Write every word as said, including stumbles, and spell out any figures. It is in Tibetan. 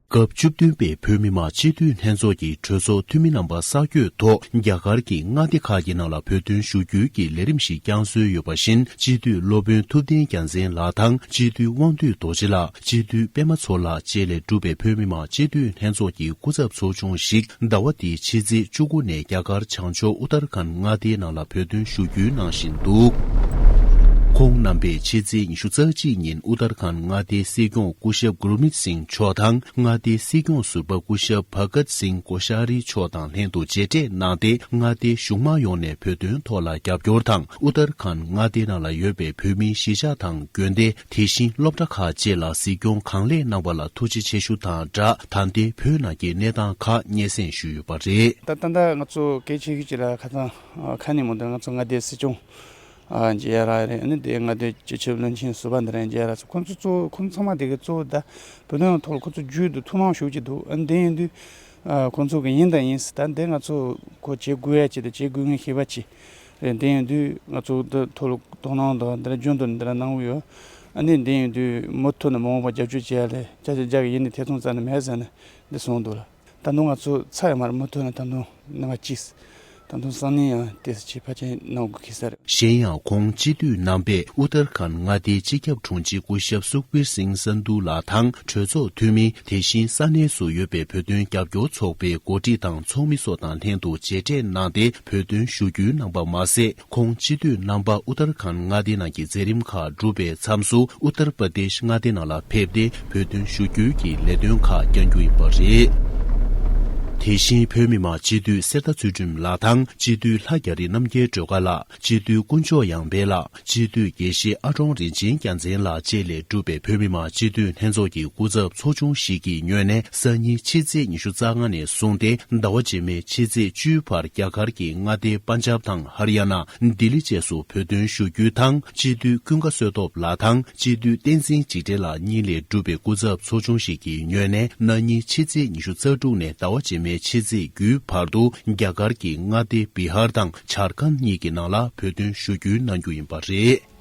སྐབས་བཅུ་བདུན་པའི་བོད་མི་མང་སྤྱི་འཐུས་ལྷན་ཚོགས་ཀྱི་གྲོས་ཚོགས་འཐུས་མི་རྣམ་པ་གསར་བསྐོས་ཐོག་རྒྱ་གར་གྱི་མངའ་སྡེ་ཁག་གི་ནང་ལ་བོད་དོན་ཞུ་རྒྱུའི་གི་ལས་རིམ་ཞིག་བསྐྱངས་སྲོལ་ཡོད་པ་བཞིན། སྤྱི་འཐུས་སློབ་དཔོན་ཐུབ་བསྟན་རྒྱལ་མཚན་ལགས་དང་། སྤྱི་འཐུས་དབང་འདུས་རྡོ་རྗེ་ལགས། སྤྱི་འཐུས་པད་མ་མཚོ་ལགས་བཅས་ལས་གྲུབ་པའི་བོད་མི་མང་སྤྱི་འཐུས་ལྷན་ཚོགས་ཀྱི་སྐུ་ཚབ་ཚོགས་ཆུང་ཞིག་ཟླ་བ་འདིའི་ཕྱི་ཚེས་བཅུ་དགུ་ནས་རྒྱ་གར་བྱང་ཕྱོགས་ཨུ་ཏར་ཁཱན་མངའ་སྡེའི་ནང་ལ་བོད་དོན་ཞུ་རྒྱུའི་ནང་བཞིན་འདུག་ཁོང་རྣམ་པས་ཕྱི་ཚེས་ཉི་ཤུ་རྩ་གཅིག་ཉིན་ཨུ་ཏར་ཁཱན་མངའ་སྡེའི་སྲིད་སྐྱོང་སྐུ་ཞབས་གུར་མིད་སིང་མཆོག་དང་། མངའ་སྡེའི་སྲིད་སྐྱོང་ཟུར་པ་སྐུ་ཞབས་བྷ་གཏ་སིང་ཀོ་ཤཱ་རི་མཆོག་དང་ལྷན་དུ་མཇལ་འཕྲད་གནང་སྟེ། མངའ་སྡེའི་གཞུང་མང་ཡོངས་ནས་བོད་དོན་ཐོག་ལ་རྒྱབ་སྐྱོར་དང་། ཨུ་ཏར་ཁཱན་མངའ་སྡེའི་ནང་ལ་ཡོད་པའི་བོད་མིའི་གཞིས་ཆགས་དང་། དགོན་སྡེ། དེ་བཞིན་སློབ་གྲྭ་ཁག་བཅས་ལ་གཟིགས་སྐྱོང་གང་ལེགས་གནང་བ་ལ་ཐུགས་རྗེ་ཆེ་ཞུ་དང་སྦྲགས། ད་ལྟའི་བོད་ནང་གི་གནས་སྟངས་ཁག་སྙན་སེང་ཞུས་ཡོད་པ་རེད། ད་ད་ལྟ་ང་ཚོ་གལ་ཆེ་ཤོས་ཅིག་ལ་ཁ་སང་ཨ་ཁ་ནས་མོ་ད་ང་ཚོ་མངའ་སྡེའི་སྲིད་སྐྱོང་ཨ་མཇལ་ཡ་རག་རེད། ཨ་ནི་དེ་མངའ་སྡེའི་སྤྱི་ཁྱབ་བློན་ཆེན་ཟུར་པ་འདི་རང་མཇལ་ཡ་རག་སོང་། ཁོང་ཚོ་གཙོ་བོ་ཁོང་ཚང་མ་དེ་གི་གཙོ་བོ་ད་བོད་དོན་ཐོག་ལ་ཁོང་ཚོ་རྒྱུས་འདུག་ཐུགས་སྣང་ཤུགས་ཆེ་འདུག་ཨ་ནི་དེ་ཡིན་དུས་ཨ་ཁོང་ཚོ་གི་ཡིན་དང་ཡིན་ཟེར། ད་འདི་ང་ཚོ་ཁོ་བྱེད་དགོས་ཡ་ཅིག་དང་བྱེད་དགོས་ངེས་ཤེས་པ་ཅིག་རེད། དེ་ཡིན་དུས་ང་ཚོ་འདི་ཐོག་ལ་དོ་སྣང་དང་འདི་ར་རྒྱུན་དུ་འདི་ར་གནང་གི་ཡོད། ཨ་ནི་འདི་ཡིན་དུས་མུ་མཐུད་ནས་མ་འོངས་པ་རྒྱབ་སྐྱོར་བྱེད་ཡ་ལས་ཅ་ཅ་རྒྱག་གི་ཡིན་ནི་ཐེ་ཚོམ་རྩ་ནས་མེད་ཟེར་ནས་འདི་གསུངས་འདུག་ལ། ད་དུང་ང་ཚོ་ཚར་ཡོད་མ་རེད། མུ་མཐུད་ནས་ད་དུང་ནུས་པ་ཅིག་ད་དུང་སང་ཉིན་ཡང་དེ་ཚོ་ཅིག་ཕལ་ཆེར་གནང་དགོས་ཀྱི་ས་རེད། གཞན་ཡང་ཁོང་སྤྱི་འཐུས་རྣམ་པས་ཨུ་ཏར་ཁཱན་མངའ་སྡེའི་སྤྱི་ཁྱབ་དྲུང་ཆེ་སྐུ་ཞབས་སུག་བིར་སིང་སན་དུ་ལགས་དང་། གྲོས་ཚོགས་འཐུས་མི། དེ་བཞིན་ས་གནས་སུ་ཡོད་པའི་བོད་དོན་རྒྱབ་སྐྱོར་ཚོགས་པའི་འགོ་ཁྲིད་དང་ཚོགས་མི་སོགས་དང་ལྷན་དུ་མཇལ་འཕྲད་གནང་སྟེ། བོད་དོན་ཞུ་རྒྱུའི་གནང་པ་མ་ཟད། ཁོང་སྤྱི་འཐུས་རྣམ་པ་ཨུ་ཏར་ཁཱན་མངའ་སྡེའི་ནང་གི་མཛད་རིམ་ཁག་གྲུབ་པའི་མཚམས་སུ། ཨུ་ཏར་པར་དེཤ་མངའ་སྡེའི་ནང་ལ་ཕེབས་ཏེ། བོད་དོན་ཞུ་རྒྱུའི་གི་ལས་དོན་ཁག་བསྐྱང་རྒྱུ་ཡིན་པ་རེད། དེ་བཞིན་བོད་མི་མང་སྤྱི་འཐུས་གསེར་རྟ་ཚུལ་ཁྲིམས་ལགས་དང་། སྤྱི་འཐུས་ལྷ་རྒྱ་རི་རྣམ་རྒྱལ་སྒྲོལ་དཀར་ལགས། སྤྱི་འཐུས་དཀོན་མཆོག་ཡང་འཕེལ་ལགས། སྤྱི་འཐུས་དགེ་བཤེས་ཨ་ཀྲོང་རིན་ཆེན་རྒྱལ་མཚན་ལགས་བཅས་ལས་གྲུབ་པའི་བོད་མི་མང་སྤྱི་འཐུས་ལྷན་ཚོགས་ཀྱི་སྐུ་ཚབ་ཚོགས་ཆུང་ཞིག་གིས་ཉོས་ནས། སང་ཉིན་ཕྱི་ཚེས་ཉི་ཤུ་རྩ་ལྔ་ནས་བཟུང་སྟེ་ཟླ་བ་རྗེས་མའི་ཕྱི་ཚེས་བཅུའི་བར་རྒྱ་གར་གྱི་མངའ་སྡེ་པན་ཇབ་དང་ཧར་ཡ་ན། ལྡི་ལི་བཅས་སུ་བོད་དོན་ཞུ་རྒྱུའི་ཐང་། སྤྱི་འཐུས་ཀུན་དགའ་བསོད་སྟོབས་ལགས་དང་། སྤྱི་འཐུས་བསྟན་འཛིན་འཇིགས་བྲལ་ལགས་གཉིས་ལས་གྲུབ་པའི་སྐུ་ཚབ་ཚོགས་ཆུང་ཞིག་གིས་ཉོས་ནས། གནངས་ཉིན་ཕྱི་ཚེས་ཉི་ཤུ་རྩ་དྲུག་ནས་ཟླ་བ་རྗེས་མའི་ཕྱི་ཚེས་དགུའི་བར་དུ། རྒྱ་གར་གྱི་མངའ་སྡེ་བི་ཧར་དང་ཇར་ཁན་གཉིས་ཀྱི་ནང་ལ་བོད་དོན་ཞུ་རྒྱུའི་གནང་རྒྱུ་ཡིན་པ་རེད།